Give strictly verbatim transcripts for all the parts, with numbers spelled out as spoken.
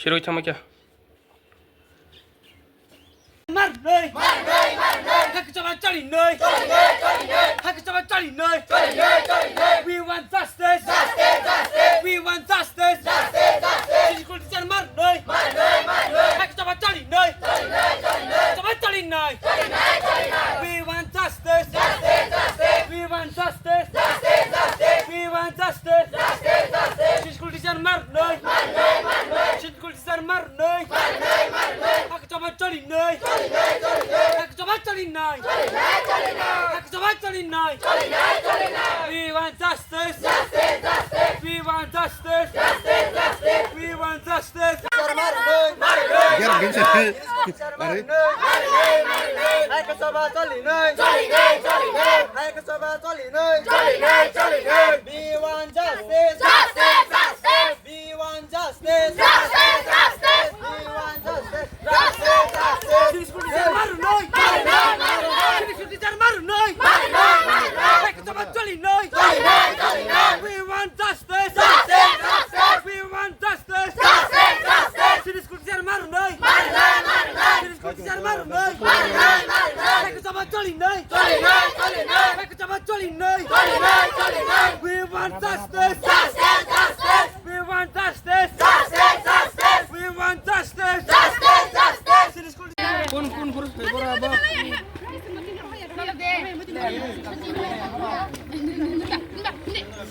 Chiroi thangma khe. Mar noi. Mar noi, mar noi. Hakchaba chali noi. Chali noi, chali noi. Hakchaba chali noi. Chali noi, chali noi. We want justice. Justice, justice. We want justice. Justice, justice. School teacher mar noi. Mar noi, mar noi. Hakchaba chali noi. Chali noi, chali noi. Hakchaba chali noi. Chali noi, chali noi. We want justice. Justice, justice. We want justice. Justice, justice. We want justice. Justice, justice. School teacher mar noi. Mar noi, mar noi. School teacher mar noi. Mar noi, mar noi. Hakchaba chali noi. Chali noi, chali noi. Hakchaba chali noi. Chali noi, chali noi. Hakchaba chali noi. Chali noi, chali noi. We want justice. Justice, justice. We want justice. Justice, justice. We want justice. Mar noi. Mar noi. Are? Hakchaba chali noi. Chali noi, chali noi. Hakchaba chali noi. Chali noi, chali noi. We want justice. Justice, justice. We want justice. Justice, justice. We want justice. Justice, justice. Sini school teacher maru noi. Maru noi, maru noi. Sini school teacher maru noi. Maru noi, maru noi. Hai kata ba choli noi. Choli noi, choli noi. We want justice. Justice, justice. We want justice. Justice, justice. Sini school teacher maru noi. Maru noi, maru noi. Sini school teacher maru noi. Maru noi, maru noi. Hai kata ba choli noi. Choli noi, choli noi. Hai kata ba choli noi. Choli noi, choli noi. We want justice. Justice, justice. We want justice! Justice, justice! We want justice! Justice, justice! Kun, kun, kun, kun, kun, kun.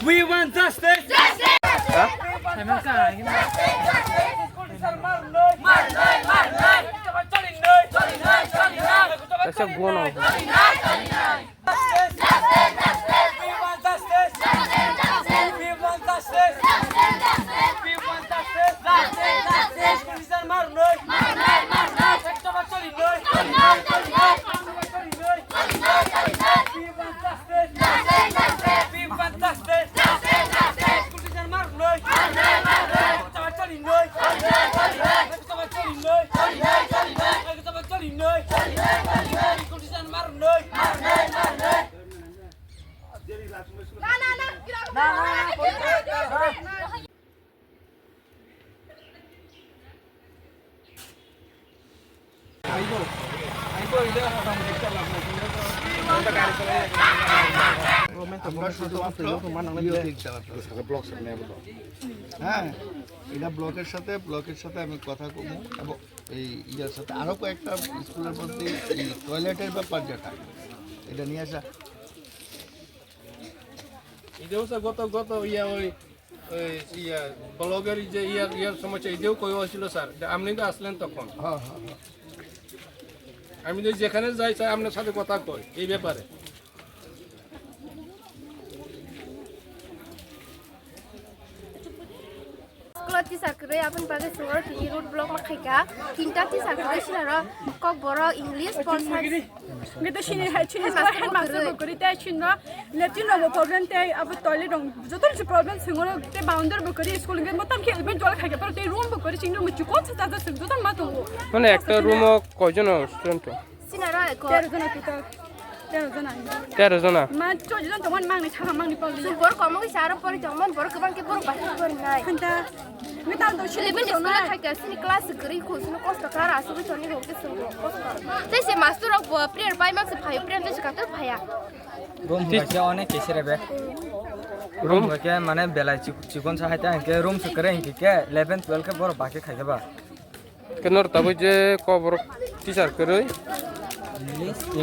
We want justice! Justice! Huh? That's a good one. Justice! Justice! We want justice! We want justice! We want justice! School teacher mar noi! Mar noi, mar noi! Ekta ba choli noi! Choli noi, choli noi! Ekta ba choli noi! Choli noi, choli noi! We want justice! Justice! Justice! We want justice! Justice! Justice! School teacher mar noi! Mar noi, mar noi! Ekta ba choli noi! Choli noi, choli noi! Ekta ba choli noi! Choli noi, choli noi! Ekta ba choli noi! Choli noi, choli noi! School teacher mar noi! Mar noi, mar noi! আমরা শুধুমাত্র ইয়ে ঠিক চালাতে হবে। হ্যাঁ, এটা ব্লকের সাথে, ব্লকের সাথে আমি কথা কমু এবং এই ইয়ার সাথে আরো কয়েকটা স্কুলের মধ্যে এই টয়লেটের ব্যাপার যেটা, এটা নিয়ে আসা। এটা হচ্ছে গত, গত ইয়া ওই, ওই ইয়া ব্লকের যে ইয়ার, ইয়ার সমস্যা, এটাও কই হয়েছিল স্যার, এটা আপনি তো আসলেন তখন। হ্যাঁ, হ্যাঁ, হ্যাঁ। আমি তো যেখানে যাই স্যার, আপনার সাথে কথা কই এই ব্যাপারে। School o teacher kwrwi aboni bagwi chwngno tini road block ma khaikha. Tinta teacher kwrwi sinaro Kokborok, English, Pol Science. Ngi to sini hai chini headmaster bo kwrwi tei chini latrine rok bo problem tei abo toilet rok joto ni problem singo tei boundary bo kwrwi school ngi motam khe even jol khaikha pero tei room bo kwrwi chini room chikon sa ta joto ma tongo. Mane ekta room o koijon student? Sinaro ekko. Tero jona total. Tero jona. Tero jona. Ma, choi jona tongmani mangni saka mangni pagli. Chwng borok komo kisa aro pori tongmani borok kwbang khe borok bai pori nai. Khanta. Ngi tal do sini eleven school o thai kha sini class kwrwi kho sini kosto kha ra asugwi toni rok khe chwng kosto. Tei se master rok bo prayer bai mak se phaio prayer tei se kator phaya. Room hwnkhe onek kesi rebe. Room hwnkhe mane belai chik-, chikon sa hai ta hwnkhe room se kwrwi hwnkhe khe eleven twelve khe borok bai khe khai khe ba. Kenor tabuk je Kokborok teacher kwrwi?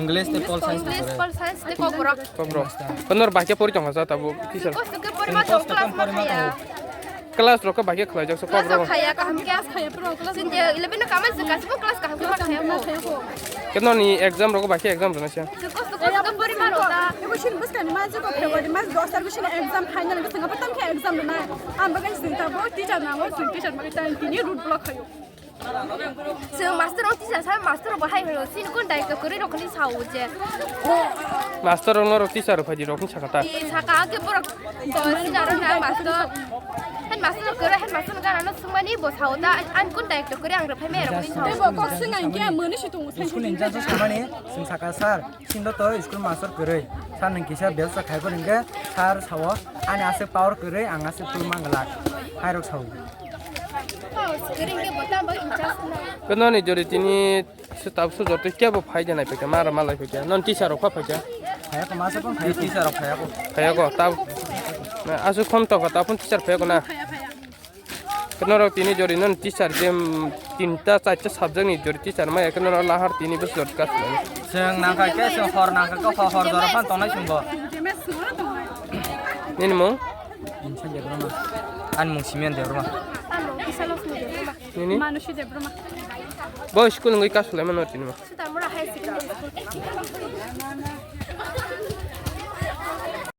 English tei Pol Science English, kwrwi. Pol Science tei Kokborok. Kokborok. Kenor bai khe pori tongkha sa tabuk teacher? Kosto khe pori ma tong class ma khaya. Class rok khe bai khe khlai jak sa Kokborok. Class khaya kaham khe. Class khaya pro class. Sin je eleven no kamai se kasi bo class kaham khe ma khaya ko. Kenor ni exam rok bai khe exam rwna sa. Kosto kosto khe pori ma rok ta. Ebo sin bwskang ni ma je ko February mas dos tarikh sin exam final khe singa patam khe exam rwna. Ang bagan sin ta bo teacher na bo sin teacher ma ta tini road block khayo. Chwng master rok teacher sa, master rok bo hai hwnwi sini kun daitw kwrwi rok ni sao je. Master rok norok teacher rok phaidi rok ni sakha ta. Ee, saka ke borok to sini aro na master. Head master rok kwrwi, head master rok gana no swngmani bo sao ta, an kun daitw kwrwi ang rok phai mai rok ni sao. Tei bo kok swng ang ke mani si tongo. School in charge samani swng saka sir, sini to school master kwrwi. Sir nang kisa bel sa khai ko ringke, sir sao ani ase power kwrwi, ang ase full manglak. Hai rok sao. Kwnoni jori tini se tabuk sujor twi kebo phai de nai phaikha, mara malai phaikha. Non teacher rok pha phaikha. Phaiya ko masa pon phaiya teacher rok phaiya ko. Phaiya ko tab. Asu khom tongkha tabuk teacher phaiya ko na. Kwnoni rok tini jori non teacher je, mm, tinta charta subject ni jori teacher ma ekno lahar tini bwswk jori ka. Chwng nangkha khe chwng hor nangkha khe hor hor jora phan tongnai chwng bo. Nini mung? Insa Debbarma. Ani mung Simeon Debbarma. Ano, Isa Lakshmi Debbarma. Nini? Manushi Debbarma. Bo school ngui kas khwlai mano tini ma. Sutamura High Secondary School.